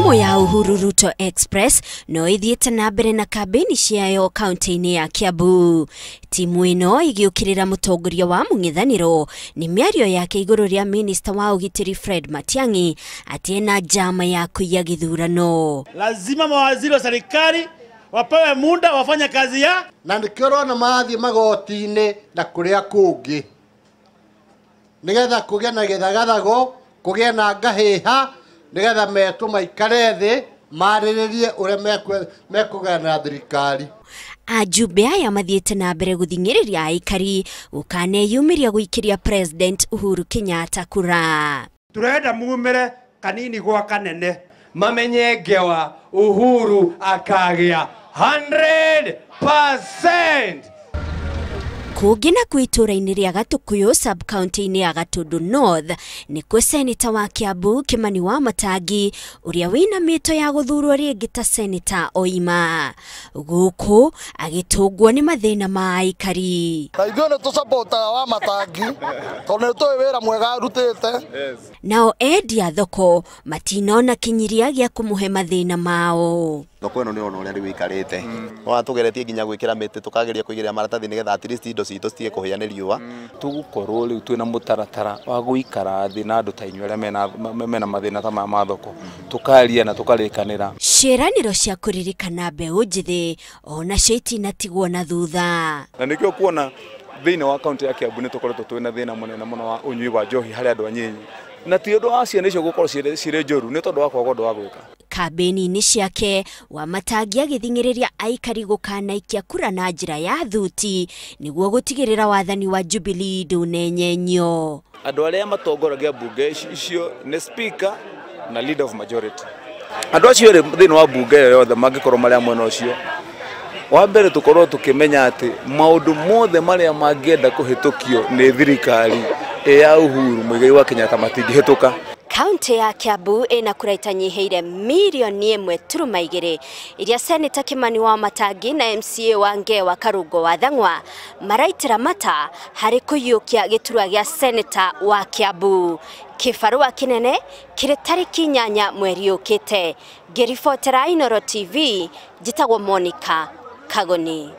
Timu ya Uhuru Ruto Express no ithiĩte na mbere na kambĩini ciayo kaunti-inĩ ya Kiambu. Timu ĩno ĩgĩũkĩrĩra mũtongoria wa mũng'ethanĩro nĩ mĩario yake igũrũ rĩa minista wa ũgitĩri Fred Matiang'i atĩ ena njama ya kũiya gĩthurano. Lazima mawaziri wa serikali wapewe muda wafanye kazi ya na nĩkĩo ũrona mathiĩ magoti-inĩ na kũrĩa kũngĩ nĩgetha kũgĩe na gĩthagathago, kũgĩe na ngahĩha, nĩgetha metwo maikare thĩ marĩrĩrie ũrĩa mekũgayana na thirikari. Ajumbe aya mathiĩte na mbere gũthing'ĩrĩria aikari gũkaneyumĩria gũikĩria President Uhuru Kenyatta kura. Turenda mumire kanini gwa kanene mamenye ngewa Uhuru akagĩa 100%. Kũngĩ na kwĩ itũũra-inĩ rĩa Gatũkũyũ sub-county-inĩ ya Gatundu North nĩkuo seneta wa Kiambu Kimani Wamatangi ũrĩa wĩna mĩto ya gũthurwo rĩngĩ ta seneta oima gũkũ agĩtũngwo nĩ mathĩna ma aikari. Na ithuĩ nĩ tũcapotaga Wamatangi tondũ nĩ tũĩ wĩra mwega arutĩte. Nao endia thoko matinona kĩnyiria gĩa kũmũhe mathĩna mao. Thoko ĩno nĩ ũrona ũrĩa rĩu ĩikarĩte. Ona tũgeretie nginya gwĩkĩra mĩtĩ tũkageria kũigĩrĩra maratathi nĩgetha at least indo citũ citige kũhĩa nĩ riũa. Tũgũkorwo rĩu twĩna mũtaratara wa gũikara thĩ na andũ ta inyuĩ arĩa mena mathĩna ta maya ma thoko, tũkaria na tũkarĩkanĩra. Ciĩranĩro cia kũririkana mbeũ njĩthĩ onacio itinatigwo na thutha. Na nĩkĩo kuona thĩinĩ wa kaunti ya Kiambu nĩ tũkoretwo twĩna thĩna mũnene mũno wa ũnyui wa njohi harĩ andũ anyinyi, na ti ũndũ wa ciana icio gũkorwo cirĩ njũru, nĩ tondũ wa kwaga ũndũ wa gwĩka. Kambĩini-inĩ ciake Wamatangi agĩthing'ĩrĩria aikari gũkanaikia kura na njĩra ya thuti nĩguo gũtigĩrĩra wathani wa Jubilee ndũnenyenyio. Andũ arĩa matongoragia bunge icio nĩ speaker na leader of majority. Andũ acio erĩ thĩinĩ wa bunge ĩyo yothe mangĩkorwo marĩ a mwena ũcio, wa mbere tũkorwo tũkĩmenya atĩ maũndũ mothe marĩa mangĩenda kũhĩtũkio nĩ thirikari ya Uhuru Muigai wa Kenyatta matingĩhĩtũka. Kaunti ya Kiambu ĩna kura itanyihĩire mirioni 1.2 iria seneta Kimani Wamatangi na MCA wa Ngewa Karungo wa Thang'wa maraitĩra mata harĩ kũiyũkia gĩturwa gĩa seneta wa Kiambu. Kĩbarũa kĩnene kĩrĩ tarĩki 8 mweri ũkĩte. Ngĩribotera Inooro TV, njĩtagwo Monica Kagoni.